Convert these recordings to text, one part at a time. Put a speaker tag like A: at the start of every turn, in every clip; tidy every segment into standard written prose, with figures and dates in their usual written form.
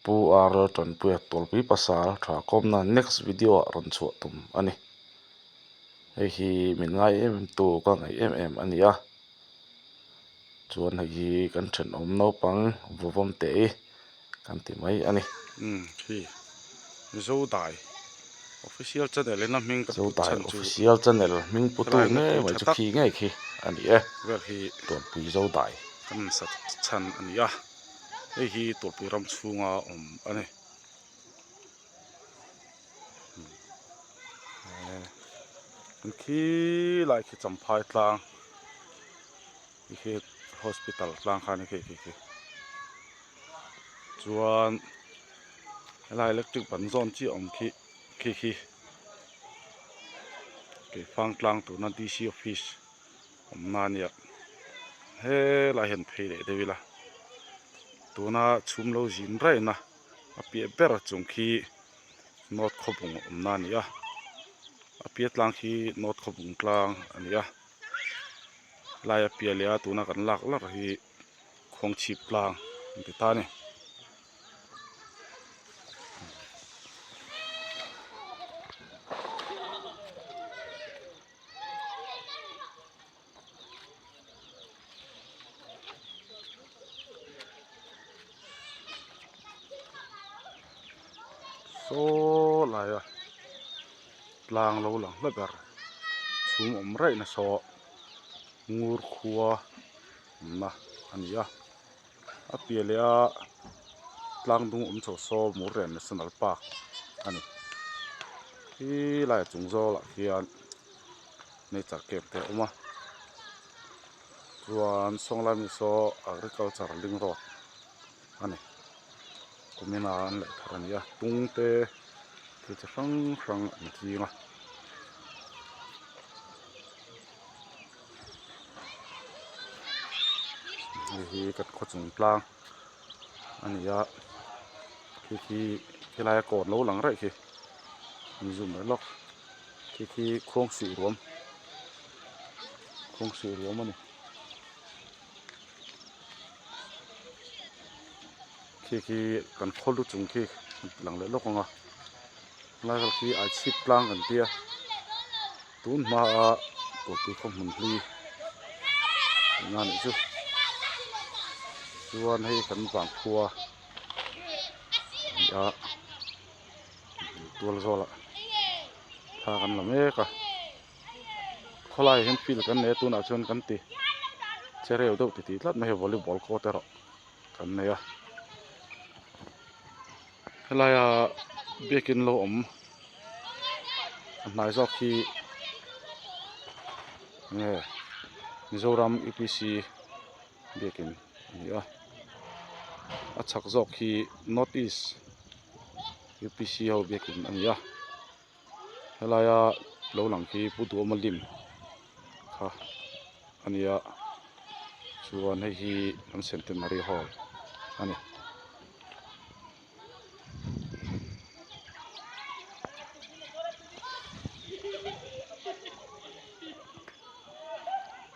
A: Pu RL Tanpuia Tualpui pasal tha kawmna next video ah rawn chhuah tum a ni. Hei hi min ngai em em tu ka ngaih em em a ni a. Chuan hei hi kan thenawm naupang vawvawm teh i kan ti mai a ni.
B: Umm khi Mizo Dai Official Channel in a hming ka put
A: Zodai
B: chhan chu
A: Official Channel hming putu
B: helai
A: ngei
B: ngawpui
A: mai
B: tha
A: chu
B: tak
A: khi ngei khi a ni e.
B: vel hi
A: Tuanpui Zodai.
B: Kan sa chhan a ni a, hei hi Tualpui ram chhunga awm a ni. Khi lai khi Champhai tlang khi khi hospital tlang kha a ni khi khi khi chuan helai electric ban zawn chiah awm khi khi khi keifang tlang tuna D C office awmna a nia helai hian phei leh deuh ila tuna chhum lo zin raihna a piah ber chung khi North Khawbung awmna a ni a a piah tlang khi North Khawbung tlang a ni a helai a piah leh a tuna kan lak lar hi Khuangchhip tlang an ti ta a ni. Saw laia tlang lo lang hla ber chhum awm raih na saw ngur khua awmna a ni a a piah leh a tlang dung awm chho saw Murlen National Park a ni khi laiah chung zawlah khian. Nature camp te a awm a chuan sawnglai mi saw agriculture link road a ni kumin a an leh thar a ni a tung te thil chi hrang hrang an ching a. Hei hi kan khaw chung tlang a ni a khi khi helai a kawn lo lang raih khi an zoom leh lawk. Khi khi khuang suih ruam khuang suih ruam a ni khi khi kan khawl lu chung khi an ti lang leh lawk ang a helai vel khi ai chhip tlang kan tia tun hmaa tawpui khaw hmun hlui eng a nih chu chuan hei kan vangkhua a ni a. Tual zawlah thla kan la mek a khawlai ah hian field kan nei a tunah chuan kan ti che reu deuh titih tlat mai a volleyball court erawh kan nei a helaia biakin lo awm a hnai zawk hi enge Mizoram U P C biakin a ni a a chhak zawk hi north east U P C ho biakin a ni a helaia lo lang khi Pu Duhawma lim kha a ni a chuan hei hi an centenary hall a ni.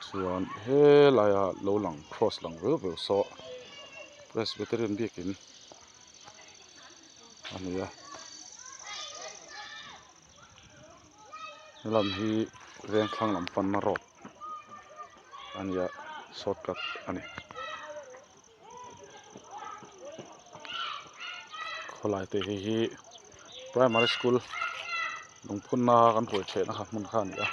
B: Chuan helaia lo lang cross lang veu veu saw presbyterian biakin a ni a helam hi vengthlang lam panna road a ni a shortcut a ni. Khawlai te hi hi primary school lungphunna kan hruai thehna kha hmun kha a ni a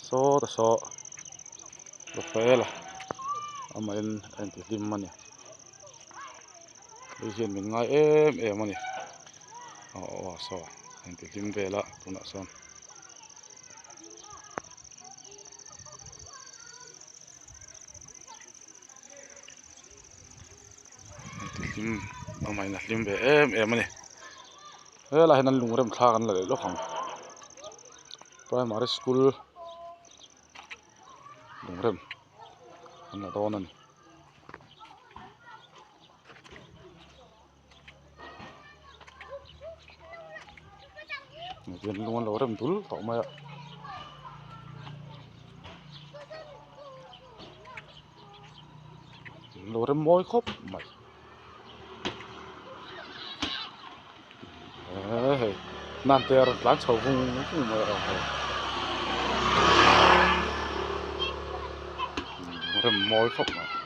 B: saw ta saw Rafael amahin a intihlim a ni hei hian min ngai em em a ni aw saw a intihlim vel a tunah sawn. Hlim amahin a hlim ve em em a ni helaiah hian an lungrem thlak an la leh lawk ang primary school lungrem an la dawn a ni. Hian lung an lo rem dul tawh mai a. An lo rem mawi khawp mai. Eee hei nante a rawn tlan chho vung vung mai a hei rem mawi khawp mai.